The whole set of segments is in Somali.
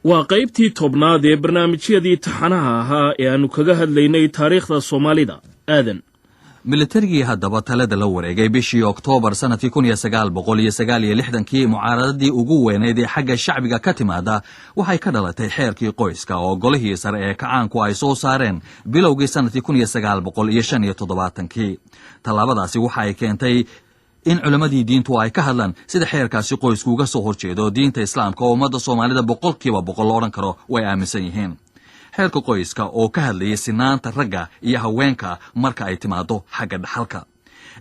Waa qaybtii 10aad ee barnaamijyadii taxanaha ahaa ee aannu kaga hadlaynay taariikhda Soomaalida, Aadan. Militarigii haddaba talada la wareegay bishii Oktoobar sanadkii 1969-kii, mucaaradadii ugu weynayd ee xagga shacbiga ka timaada waxay ka dhalatay xeerkii qoyska oo golihii sare ee kacaanku ay soo saareen bilowgii sanadkii 1975-kii. Tallaabadaasi waxa ay keentay in culammadii diintu ay ka hadlaan sida xeerkaasi qoysku uga soo horjeedo diinta Islaamka, oo ummadda Soomaalida 100% lo odhan karo way aaminsan yihiin. Xeerka qoyska oo ka hadlayay sinaanta ragga iyo haweenka marka ay timaado xagga dhaxalka.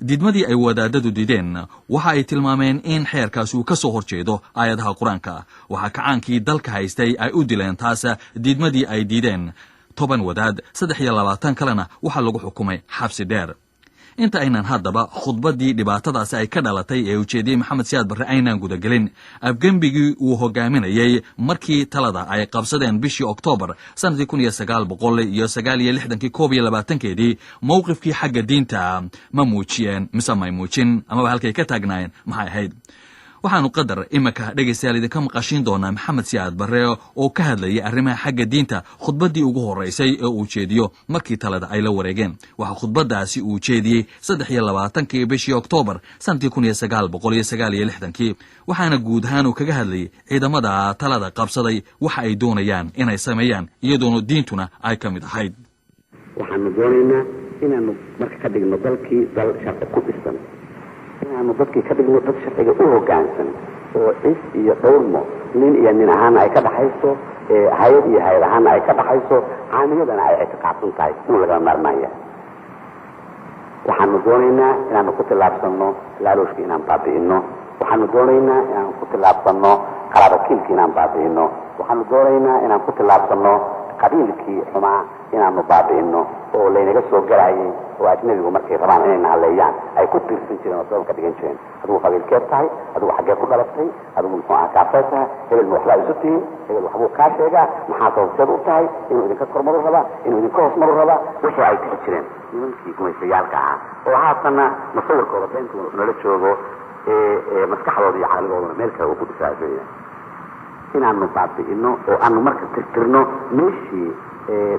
Diidmadii ay wadaadadu dideen waxa ay tilmaameen in xeerkaasi uu ka soo horjeedo aayadaha Qur-aanka. Waxaa kacaankii dalka haystay ay u dileen taas diidmadii ay diideen 10 wadaad, 23 kalena waxaa lagu xukumay xabsi dheer. Inta aynan haddaba khudbaddii dhibaatadaasi ay ka dhalatay ee ujeediyey Maxamed Siyaad Barre aynaan gudagelin afgembigii uu hogaaminayey markii talada ay qabsadeen bishii Oktoobar sanadkii 1969-kii 21-keedii, mowqifkii xagga diinta ma muujiyeen mise may muujin, amaba halkay ka taagnaayeen maxay ahayd? Waxaanu qadar iminka, dhegaystayaal, idinka maqashiin doonaa Maxamed Siyaad Barre oo ka hadlayay arrimaha xagga diinta khudbaddii ugu horreysay ee uu jeediyo markii talada ay la wareegeen. Waxaa khudbaddaasi uu jeediyey 23-kii bishii Oktoobar sanadkii 1969-kii, waxaana guud ahaan uu kaga hadlayay ciidamada talada qabsaday waxa ay doonayaan inay sameeyaan, iyadoona diintuna ay ka mid ahayd. Waxaanu doonaynaa inaanu marka ka dhigno dalkii dal sharci ku dhisan, inaanu dadkii ka dhigno dad sharciga u hoggaansan oo cis iyo dhowrmo, nin iyo nin ahaana ay ka dhaxayso, hay-ad iyo hay-ad ahaana ay ka dhaxayso, caamiyadana ay ictiqaadsan tahay inuu lagama maarmaan yahay. Waxaanu doonaynaa inaanu ku tillaabsanno laalooshka inaan baabi'ino. Waxaanu doonaynaa inaanu ku tillaabsanno qaraabakiilkii inaan baabi'ino. Waxaanu doonaynaa inaan ku tillaabsanno qabiilkii xumaa inaanu baabi'ino oo laynaga soo galayay, oo ajnabigu markay rabaan inayna halleeyaan ay ku tiirsan jireen oo sabab ka dhigan jireen: adigu qabiilkeed tahay, adigu xaggee ku dhalatay, adigu muxuu ah kaafee tahay, hebel ma waxbaa isu tihin, hebel waxbuu kaa sheegaa, maxaa sababteed u tahay, inuu idinka kormaru rabaa, inuu idinka hoos maru rabaa, wixii ay tixi jireen nimankii gumaystayaalka ahaa oo haatanna musawirkooda beentu nala joogo, maskaxdooda iyo caqligooduna meel kale uu ku dhisaasanya, inaanu baabi'ino oo aanu marka tirtirno meeshii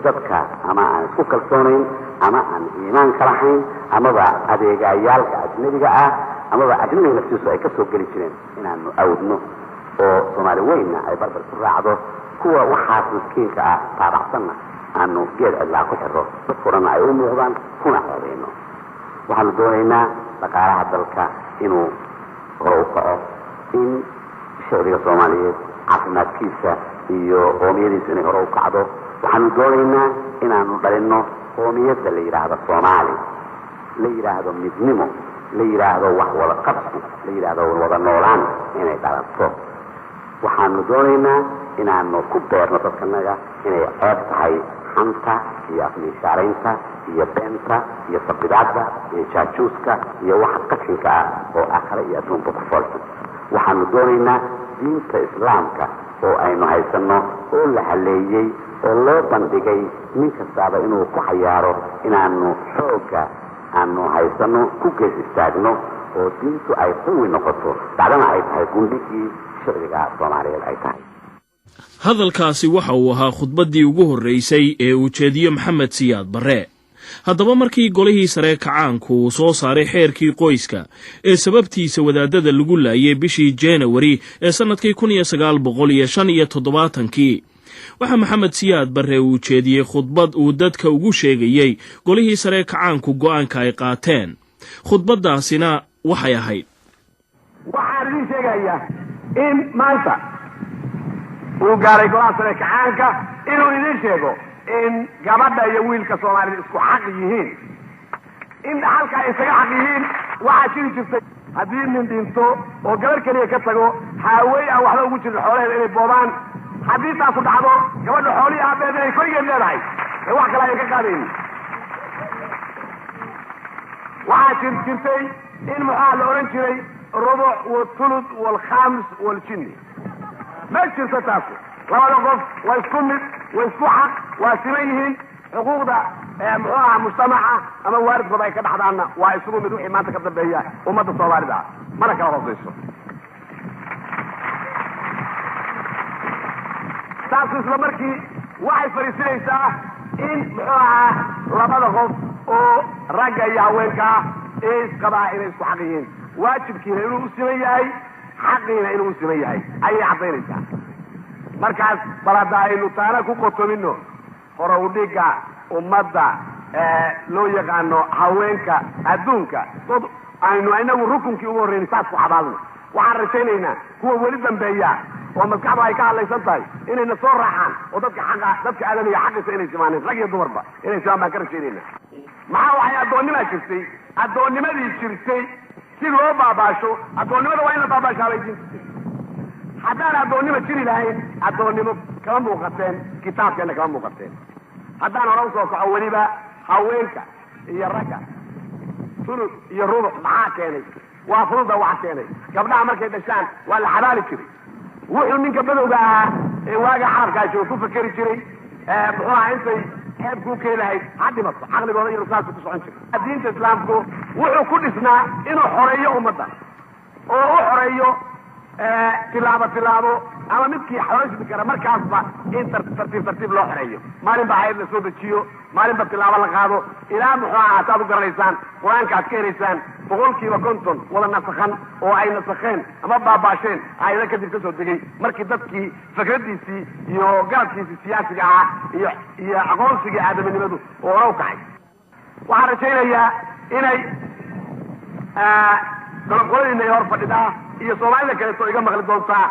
dadka ama aan isku kalsoonayn ama aan iimaanka lahayn amaba adeegayaalka ajnabiga ah amaba ajnabiga laftiisu ay ka soo geli jireen, inaanu awdno oo Soomaali weynna ay barbar ku raacdo, kuwa waxaas miskiinka ah taabacsanna aanu geed cidlaa ku xiro, dadkao dhanna ay u muuqdaan kuna ceebayno. Waxaanu doonaynaa dhaqaalaha dalka inuu hore u kaco, in shicbiga Soomaaliyeed caafimaadkiisa iyo qoomiyadiisu inay hore u kacdo. Waxaanu doonaynaa inaanu dhalinno qoomiyadda la yidhaahdo Soomaali, la yidhaahdo midnimo, la yidhaahdo wax wada qabsi, la yidhaahdo wada noolaan inay dhalato. Waxaanu doonaynaa inaanu ku beerno dadkanaga inay ceeb tahay xanta iyo afmiishaaraynta iyo beenta iyo sabidaadda iyo jaajuuska iyo waxa qashinka ah oo aakhare iyo adduunba ku foolxun. Waxaanu doonaynaa diinta Islaamka oo aynu haysanno oo la haleeyey oo loo bandhigay nin kastaaba inuu ku xayaaro, inaanu xoogga aanu haysanno ku gees istaagno oo diintu ay quwi noqoto, bacdana ay tahay gundhigii sharciga Soomaaliyeed ay tahay. Hadalkaasi waxa uu ahaa khudbaddii ugu horraysay ee uu jeediyo Maxamed Siyaad Barre. Haddaba, markii golihii sare kacaanku uu soo saaray xeerkii qoyska ee sababtiisa wadaadada lagu laayay bishii Janawari ee sannadkii 1975-kii, waxaa Maxamed Siyaad Barre uu jeediyey khudbad uu dadka ugu sheegayey golihii sare kacaanku go'aanka ay qaateen. Khudbaddaasina waxay ahayd: Waxaan idiin sheegayaa in maanta uu gaaray golaha sare kacaanka inuu idiin sheego in gabadha iyo wiilka Soomaalida isku xaq yihiin, in dhaxalka ay isaga xaq yihiin. Waxaa jiri jirtay haddii nin dhinto oo gabarh keliya ka tago, haawey aan waxba ugu jirin xoolaheeda inay boobaan. Haddii taasu dhacdo, gabadha xoolihii aabeed inay koligeed leedahay ee wax kale ayan ka qaadaynin. Waxaa jir jirtay in maxaa la odhan jiray rubuc walthuluth walkhams waljinni. Ma jirto taasu. Labada qof waa isku mid, waa isku xaq, waa siman yihiin. Xuquuqda muxuu ahaa mujtamaca ama waalidkooda ay ka dhaxdaanna waa isugu mid. Wixii maanta ka dambeeya ummadda Soomaalida ah mana kala hoosayso. Saas. Taasu isla markii waxay fariisinaysaa in muxuu ahaa labada qof oo ragga iyo haweenka ah ee isqabaa inay isku xaq yihiin, waajibkiina inuu u siman yahay, xaqiina inuu u siman yahay ayay caddaynaysaa. Markaas bal hadda aynu taana ku qotomino hore udhigga ummadda loo yaqaano haweenka adduunka, dad aynu inagu rukunkii ugu horreynay saas ku xabaalno. Waxaan rajaynaynaa kuwa weli dambeeya oo maskaxdu ay ka hadlaysan tahay inayna soo raacaan oo dadka xaqa, dadka aadamiga xaqiisa inay simaaneen, rag iyo dumarba inay simaan baan ka rajaynayna. Maxaa waxay addoonnimaa jirtay, addoonnimadii jirtay si loo baabaasho, addoonnimada waa in la baabaashaa bay diinta. Haddaan addoonnimo jiri lahayn, addoonnimo kama muuqateen kitaabkeenna, kama muuqateen. Haddaan hore usoo kaco, weliba haweenka iyo ragga thuluth iyo rubuc maxaa keenay? Waa fududa waxa keenay. Gabdhaha markay dhashaan waa la xabaali jiray. Wuxuu ninka badowga ahaa ee waaga carabkaa jooga ku fakeri jiray, muxuu ahaa, intay ceeb kuu keeni lahayd ha dhimato. Caqligooda iyo saasu ku socon jiray. Diinta Islaamku wuxuu ku dhisnaa inuu xoreeyo ummadda oo u xoreeyo tilaabo tilaabo, ama midkii xoreysi kara markaasba in tartiib tartiib loo xoreeyo. Maalin ba ayad la soo dejiyo, maalinba tilaabo la qaado, ilaa muxuu ahaa saad u garanaysaan Qur-aanka aad ka helaysaan 50% wada nasakhan oo ay nasakheen ama baabaasheen aayado kadib kasoo degay, markii dadkii fikradiisii iyo garabkiisii siyaasiga ahaa iyo aqoonsigii aadaminimadu oo hore u kacay. Waxaan rajaynayaa inay qoladiina hor fadhidaa iyo Soomaalida kaleeto iga maqli doontaa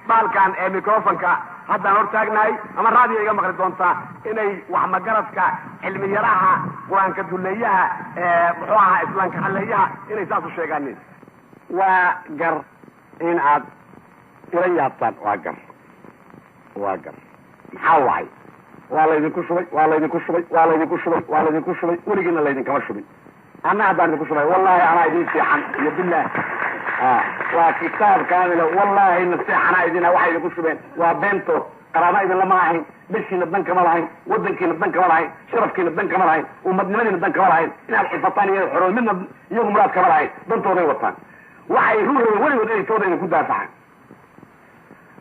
baalkan ee microfonka haddaan hor taagnahay ama raadiyo iga maqli doontaa inay wax magaradka, cilmiyaraha, Qur-aanka duleeyaha, muxuu ahaa, islaamka halleeyaha inay saas u sheegaanin. Waa gar in aad ila yaabtaan, waa gar, waa gar. Maxaa wacay? Waa laydinku shubay, waa laydinku shubay, waa laydinku shubay, waa laydinku shubay. Weligiina laydinkama shubin. Anna haddaan idinku shubay, wallahi anaa idin fiican iyo bilah, waa kitaab kaamila. Wallahi naseexanaa idina. Waxay idinku shubeen waa beentood. Qaraaba idin lama ahayn, dhashiina dan kama lahayn, wadankiina dan kama lahayn, sharafkiina dan kama lahayn, ummadnimadiina dan kama lahayn, inaad xifataan iyo xorood midna iyagu muraad kama lahayn. Dantooday wataan. Waxay ruu rabeen weligood inay tooda idinku daafacaan,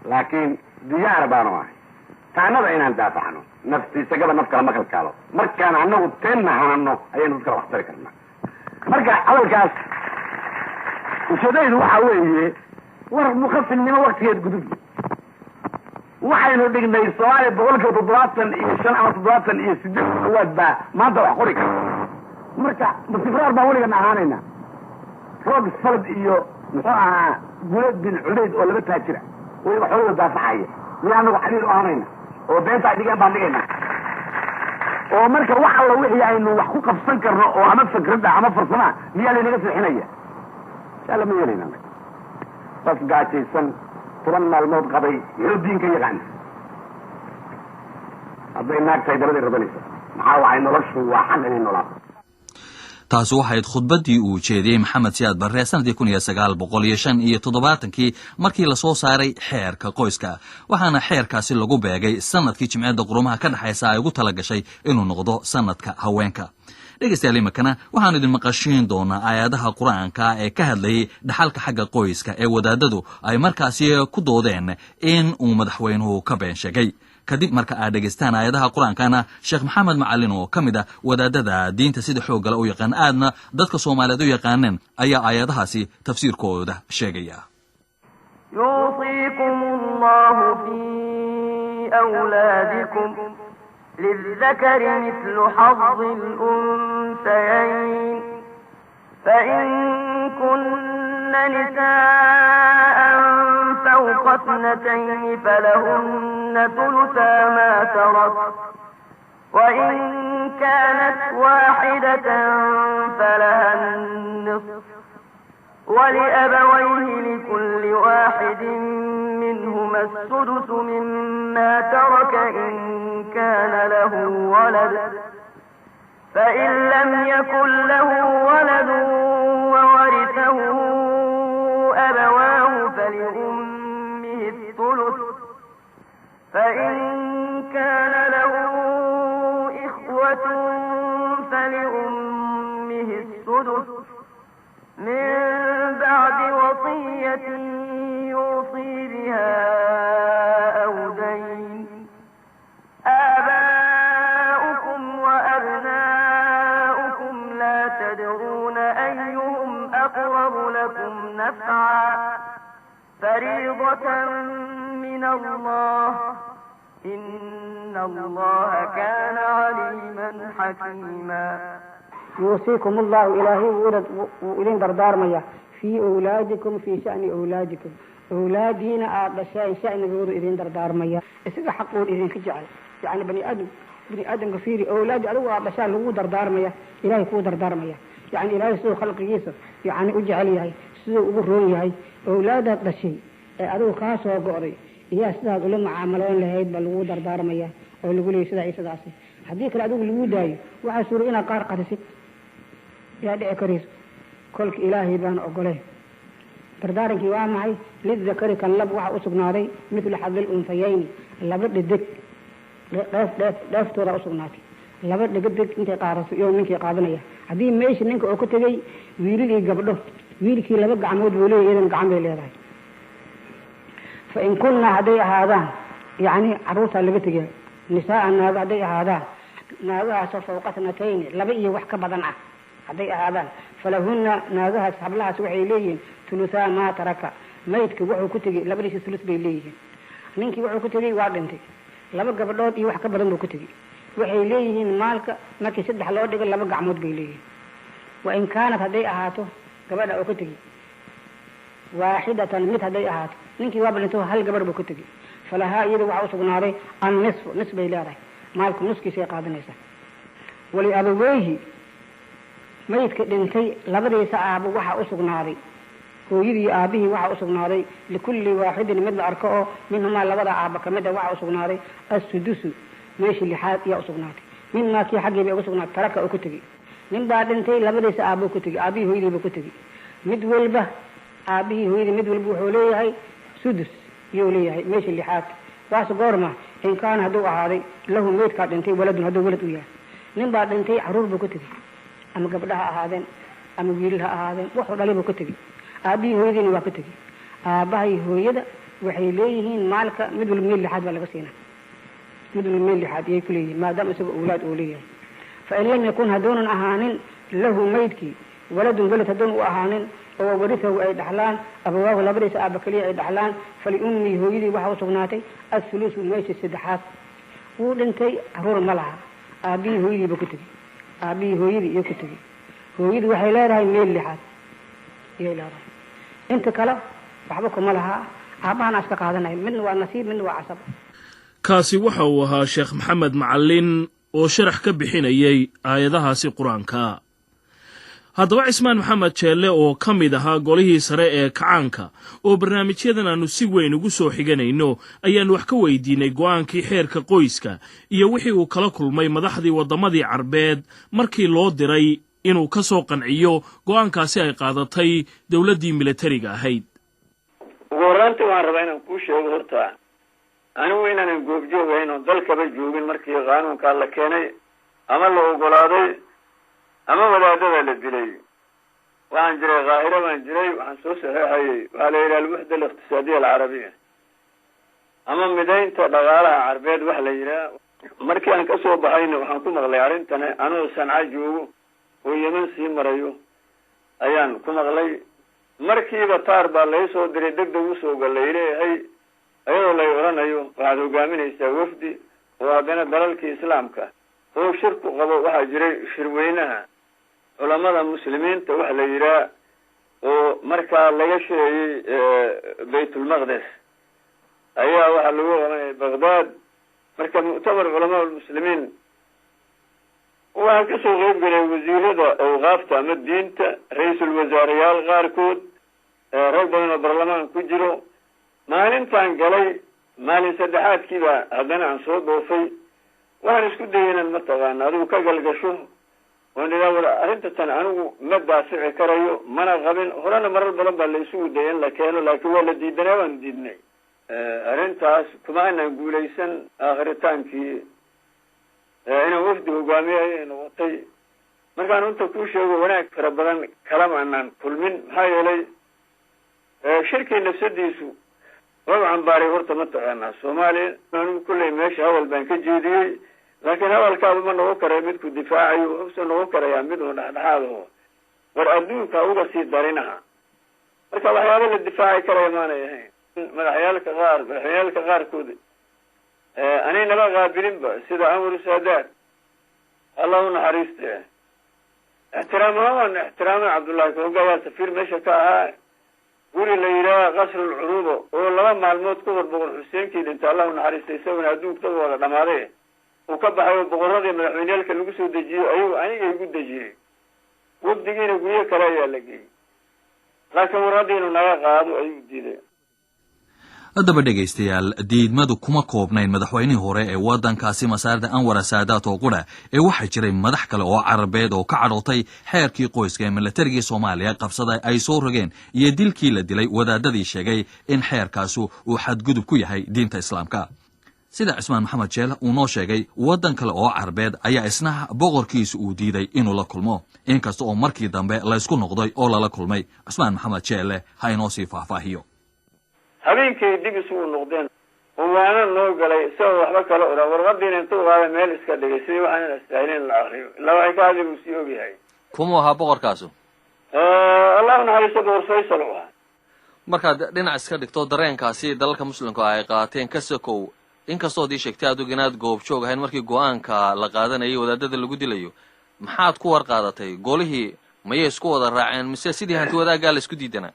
laakiin diyaar baanu ahay taanada inaan daafacno. Naftiisagaba naf kala ma kalkaalo. Markaan anagu teenna hanano ayaynu dad kala wax tari karnaa. Marka hadalkaas ujeedaydu waxa weeye, war mukafilnimo waktigeed gudub waxaynu dhignay. Soomaaliya 75% ama 78 dhawaad baa maanta wax qori karta. Marka masifraar baan weligana ahaanayna? Roog salad iyo muxuu ahaa Guleed bin Cubayd oo laba taajira weliba xoolada daafacaya miyaa anagu xaliil u ahaanayna oo beenta ay dhigeen baan dhigayna? Oo marka wax alla wixii aynu wax ku qabsan karno oo ama fikradda ama farsamaa miyaa laynaga seexinaya? Insha Alla ma yeelayna. Qof gaajaysan 10 maalmood qabay muxuu diin ka yaqaana? Hadday naag tahay dabaday rabanaysa. Maxaa wacay? Noloshu waa xaq inay noolaato. Taasi waxayd khudbaddii uu jeediyey Maxamed Siyaad Barre sanadkii 1975-kii markii lasoo saaray xeerka qoyska. Waxaana xeerkaasi lagu beegay sanadkii Jimciyadda Qurumaha ka dhexaysa ay ugu tala gashay inuu noqdo sanadka haweenka. Dhegeystayaal, iminkana waxaanu idin maqashiin doonaa aayadaha Qur-aanka ee ka hadlayay dhaxalka xagga qoyska ee wadaadadu ay markaasi ku doodeen in uu madaxweynuhu ka been sheegay. Kadib marka aad dhegaystaan aayadaha Qur-aankana, Sheekh Maxamed Macalin oo ka mid ah wadaadada diinta sida xooggale u yaqaan, aadna dadka Soomaaliyeed u yaqaaneen, ayaa aayadahaasi tafsiirkooda sheegaya. يوصيكم الله في أولادكم، للذكر مثل حظ الأنثيين، فإن كن نساء فوق اثنتين فلهن ثلثا ما ترك، وإن كانت واحدة فلها النصف. ولأبويه لكل واحد منهما السدس مما ترك إن كان له ولد، فإن لم يكن له ولد وورثه أبواه فلأمه الثلث، فإن كان له إخوة فلأمه السدس، من بعد وصية يوصي بها أو دين. تسعى فريضة من الله إن الله كان عليما حكيما. يوصيكم الله إلهي وإلين دردارميا في أولادكم في شأن أولادكم أولادينا آدشاء شأن غور إذين دردارميا إسga xaqood idinka jecel yani bani aadam bani aadamka fiiri awlaad adigu aadashaa lagu dardaarmaya ilaahay kuu dardaarmaya yani ilaahay siduu khalqigiisa yani u jecel yahay siduu ugu roon yahay awlaadaad dhashay ee adigu kaa soo go'day iyaa sidaad ula mucaamaloon lahayd baa lagu dardaarmaya oo lagu leeyay sidaa iyo sidaasi haddii kale adigu lagu daayo waxaa suura inaad qaar qarisid yaa dhici karayso kolka ilaahay baan ogolay dardaarankii waa maxay lidakari kan lab waxaa u sugnaaday mithlu xadil unfayayni laba dhedeg dheef dheef dheeftoodaa usugnaatay laba dhegedeg intay qaadato iyo ninkii qaadanaya haddii meesha ninka oo ka tegay wiilal iyo gabdho wiilkii laba gacmood buu leeyahy iyadan gacan bay leedahay fa in kunnaa hadday ahaadaan yacni carruurtaa laga tegay nisaaa naago hadday ahaadaan naagahaasoo fawqa tnatayni laba iyo wax ka badan ah hadday ahaadaan falahunna naagahaas hablahaas waxay leeyihiin thuluthaa maa taraka maydka wuxuu ku tegey labadiisa thuluth bay leeyihiin ninkii wuxuu ku tegey waa dhintay laba gabdhood iyo wax ka badan buu ku tegey waxay leeyihiin maalka markii saddex loo dhigo laba gacmood bay leeyihiin wa in kaanat hadday ahaato gabadha oo ka tegey waaxidatan mid hadday ahaato ninkii waaba dhinto hal gabarh buu ka tegey falahaa iyada waxaa usugnaaday annisfu nis bay leedahay maalku nuskiisay qaadanaysaa waliabaweyhi maydka dhintay labadiisa aabo waxaa usugnaaday hooyadii aabihii waxaa usugnaaday likulli waaxidin mid la arko oo minhumaa labada aaba kamid a waxaa usugnaatay assudusu meeshii lixaad iyaa usugnaatay minmaa kii xaggii bay uga sugnaatay taraka oo ku tegey nin baa dhintay labadiisa aabuu ku tegey aabihii hooyadiiba ku tegey mid walba aabihii hooyadii mid walba wuxuu leeyahay sudus iyuu leeyahay meeshii lixaad waase goorma in kaana hadduu ahaaday lahu meydkaa dhintay waladun hadduu walad u yahay nin baa dhintay carruur buu ku tegey ama gabdha ha ahaadeen ama wiilal ha ahaadeen wuxuu dhalay buu ka tegey aabihii hooyadiina waa ka tegey aabbahay hooyada waxay leeyihiin maalka mid walba meel lixaad baa laga siinaa mid walba meel lixaad iyay ku leeyihiin maadaama isaga awlaad uu leeyahay fa in lam yakun hadduunan ahaanin lahu maydkii waladun walad hadduun u ahaanin oo warihahu ay dhaxlaan abawaahu labadiisa aaba keliya ay dhaxlaan faliummii hooyadii waxaa usugnaatay athulusu meesha saddexaad wuu dhintay caruur ma laha aabihii hooyadiiba ku tegey aabihii hooyadii iyo ku tegey hooyadii waxay leedahay meel lixaad iyay leedahay inta kale waxba kuma lahaa aabbahana iska qaadanaya midna waa nasiib midna waa casab kaasi waxa uu ahaa Sheekh Maxamed Macallin oo sharax ka bixinayay aayadahaasi qur-aanka. Haddaba Cismaan Maxamed Jeelle oo ka mid ahaa golihii sare ee kacaanka oo barnaamijyadan aannu si weyn ugu soo xiganayno ayaannu wax ka weydiinay go'aankii xeerka qoyska iyo wixii uu kala kulmay madaxdii waddamadii Carbeed markii loo diray inuu ka soo qanciyo go'aankaasi ay qaadatay dowladdii milatariga ahayd. Ugu horraantii waxaan rabaa inaan kuu sheego horta anigu inaanan goobjoogayn oo dalkaba joogin markii qaanuunkaa la keenay ama la ogolaaday ama wadaadada la dilay. Waxaan jiray Qaahiro baan jiray, waxaan soo saxeexayay waxaa la yidhaha alwixda aliqtisaadiya alcarabiya ama midaynta dhaqaalaha Carbeed wax la yidhaha. Markii aan kasoo baxayna waxaan ku maqlay arrintan anuu Sanca joogo oo Yemen sii marayo ayaan ku maqlay. Markiiba taar baa lay soo diray, deg deg usoo gallay leeyahay ayadoo lay odhanayo waxaad hogaaminaysaa wafdi oo haddana dalalkii islaamka oo shirku qabo. Waxaa jiray shirweynaha culamada muslimiinta waxa la yidhaha oo markaa laga shirayey Baytulmaqdes ayaa waxaa lagu qabanayay Baghdad. Marka mu'tamar culamaa lmuslimiin waxaa kasoo qeyb galay wasiirada awqaafta ama diinta, ra-iisul wasaareyaal qaarkood, rag badan oo baarlamaan ku jiro. Maalintaan galay maalin saddexaadkiiba haddana aan soo dhoofay. Waxaan isku dayay inaan mataqaana adigu ka galgasho oon idhaa war arrinta tan anigu ma daafici karayo, mana qabin. Horena marar badan baa la isugu dayay in la keeno, laakiin waa la diidanaa, waanu diidnay arrintaas, kuma aanan guulaysan. Aakhritaankii inaan wafdi hogaamiye ayay noqotay. Markaan runta kuu sheego wanaag fara badan kalama aanaan kulmin, maxaa yeelay shirkii nafsadiisu waa cambaaray horta mataqaanaa Soomaaliya. Anigu kulley meesha hadal baan ka jeediyey, laakiin hadalkaadu ma noqon karaya midku difaacayo, wuxuuse noqon karayaa mid uun dhexdhexaad aho war adduunka uga sii darinaha. Marka waxyaaba la difaaci karaya maanay ahayn. Madaxyaalka qaar, madaxweyneyaalka qaarkood anaynaba qaabilinba, sida Anwar Saadaad, Allah u naxariiste. Ixtiraam ahaan waan ixtiraamay Cabdullahi Kooga, ayaa safiir meesha ka ahaa, guri la yidhaaha Qasrulcuruuba, oo 2 maalmood ka hor Boqor Xuseenkii dhintay, Allah u naxariista, isaguna adduunka wada dhamaaday, uu ka baxay, oo boqoradii madaxweyneyaalka lagu soo dejiyey ayuu aniga igu dejiyey. Wafdigiina guryo kale ayaa la geeyey, laakiin warqadii inuu naga qaado ayuu diiday. Haddaba dhegaystayaal, diidmadu kuma koobnayn madaxweynihii hore ee waddankaasi Masaarida Anwar Saadaat oo qura ee waxaa jiray madax kale oo Carabeed oo ka cadhootay xeerkii qoyska ee milatarigii Soomaaliya qabsaday ay soo rogeen iyo dilkii la dilay wadaadadii sheegay in xeerkaasu uu xadgudub ku yahay diinta Islaamka. Sida Cismaan Maxamed Jeel uu noo sheegay, waddan kale oo Carabeed ayaa isna boqorkiisu uu diiday inuu la kulmo, inkasta oo markii dambe laysku noqday oo lala kulmay. Cismaan Maxamed Jeelle ha inoo sii faahfaahiyo. Habeenkay dib isugu noqdeen oo waana noo galay, isagoo waxba kala odhan, warqadiina intuu qaaday meel iska dhigay, sidii waxaanan astaahilin la akriyo, ilaa waxay ka hadli buu sii ogyahay. Kumuu ahaa boqorkaasu? Allah naxariisto, Boqor Faysal u ahaa. Markaad dhinac iska dhigto dareenkaasi dalalka Muslimka ay qaateen ka sokow, inkastood ii sheegtay adigu inaad goobjoog ahayn markii go-aanka la qaadanayay wadaadada lagu dilayo, maxaad ku war qaadatay? Golihii mayay isku wada raaceen mise sidii hanti wadaaggaa la isku diidanaa?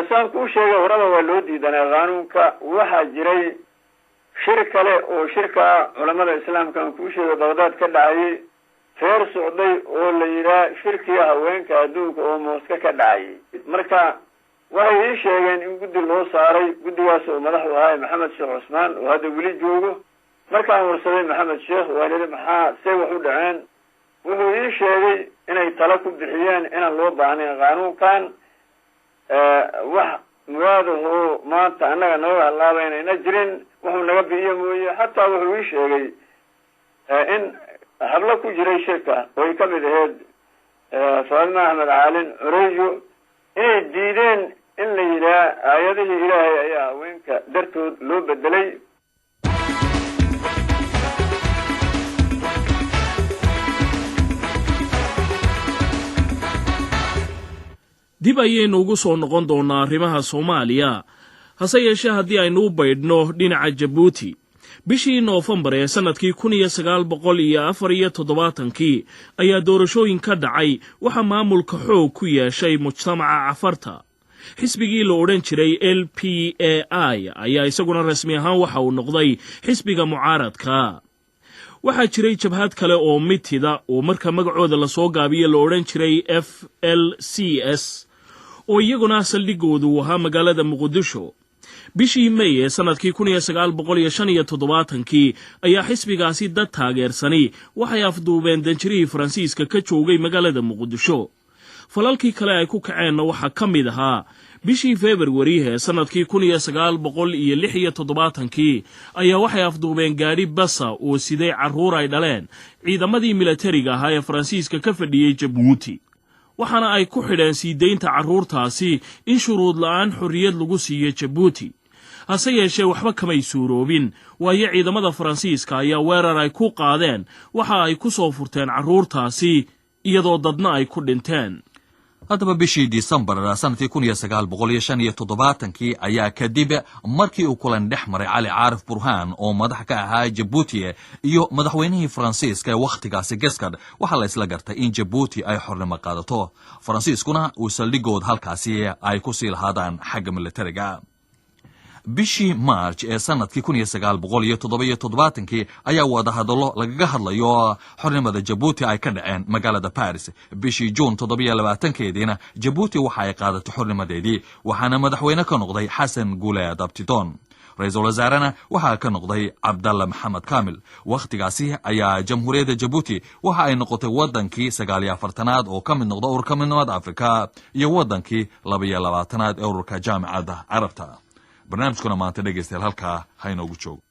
Saan kuu sheegay horaba, waa loo diidanaa qaanuunka. Waxaa jiray shir kale oo shirka culamada Islaamka aan kuu sheegay Baqdaad ka dhacayay, feer socday, oo la yidhaah shirkii haweenka adduunka oo Mooska ka dhacayay. Marka waxay ii sheegeen in guddi loo saaray, guddigaas oo madaxdu ahay Maxamed Sheekh Cusmaan, oo hadda weli joogo. Markaan warsaday Maxamed Sheekh, waan idhi, "Maxaa say wax u dhaceen?" Wuxuu ii sheegay inay tala ku bixiyeen inaan loo baahnayn qaanuunkan, wax muraadahoo maanta annaga naga halaabaynayna jirin, wuxuu naga bi'iyo mooye. Xataa wuxuu ii sheegay in hablo ku jiray shirka, oo ay ka mid ahayd Faadima Axmed Caalin Cureyo, inay diideen in la yidhaah aayadihii Ilaahay ayaa haweenka dartood loo bedelay. Dib ayaynu ugu soo noqon doonnaa arrimaha Soomaaliya. Hase yeeshee, haddii aynu u baydhno dhinaca Jabuuti, bishii Noofembar ee sannadkii 1974-kii ayaa doorashooyin ka dhacay. Waxaa maamulka xoog ku yeeshay mujtamaca Cafarta. Xisbigii la odhan jiray LPAI ayaa isaguna rasmi ahaan waxa uu noqday xisbiga mucaaradka. Waxaa jiray jabhad kale oo mitida, oo marka magacooda lasoo gaabiyo la odhan jiray FLCS, oo iyaguna saldhigoodu uu ahaa magaalada Muqdisho. Bishii May ee sannadkii 1975-kii ayaa xisbigaasi dad taageersani waxay afduubeen danjirihii Faransiiska ka joogay magaalada Muqdisho. Falalkii kale ay ku kaceenna waxaa ka mid ahaa, bishii Februari ee sannadkii 1976-kii ayaa waxay afduubeen gaadhi basa oo siday carruur ay dhaleen ciidamadii milatariga ahaa ee Faransiiska ka fadhiyey Jabuuti, waxaana ay ku xidheen sii deynta carruurtaasi in shuruud la'aan xorriyad lagu siiyo Jabuuti. Hase yeeshee, waxba kamay suuroobin, waayo ciidamada Faransiiska ayaa weerar ay ku qaadeen waxa ay ku soo furteen carruurtaasi, iyadoo dadna ay ku dhinteen. Haddaba, bishii Disembar sanadkii 1975-kii ayaa, kadib markii uu kulan dhex maray Cali Caarif Burhaan oo madax ka ahaa Jabuuti iyo madaxweynihii Faransiiska ee wakhtigaasi Giscard, waxaa la isla gartay in Jabuuti ay xornimo qaadato, Faransiiskuna uu saldhigood halkaasi ay ku sii lahaadaan xagga militariga. Bishii March ee sanadkii 1977-kii ayaa wadahadallo lagaga hadlayo xornimada Jabuuti ay ka dhaceen magaalada Paris. Bishii Juun 27-keediina Jabuuti waxa ay qaadatay xornimadeedii, waxaana madaxweyne ka noqday Xasan Guuleed Abtidoon, ra-iisul wasaarena waxaa ka noqday Cabdalla Maxamed Kamil. Wakhtigaasi ayaa Jamhuuriyadda Jabuuti waxa ay noqotay waddankii 49aad oo ka mid noqda Ururka Midnimada Afrika iyo waddankii 22aad ee Ururka Jaamicadda Carabta. Barnaamijkuna maanta, dhegeystayaal, halkaa ha inoogu joogo.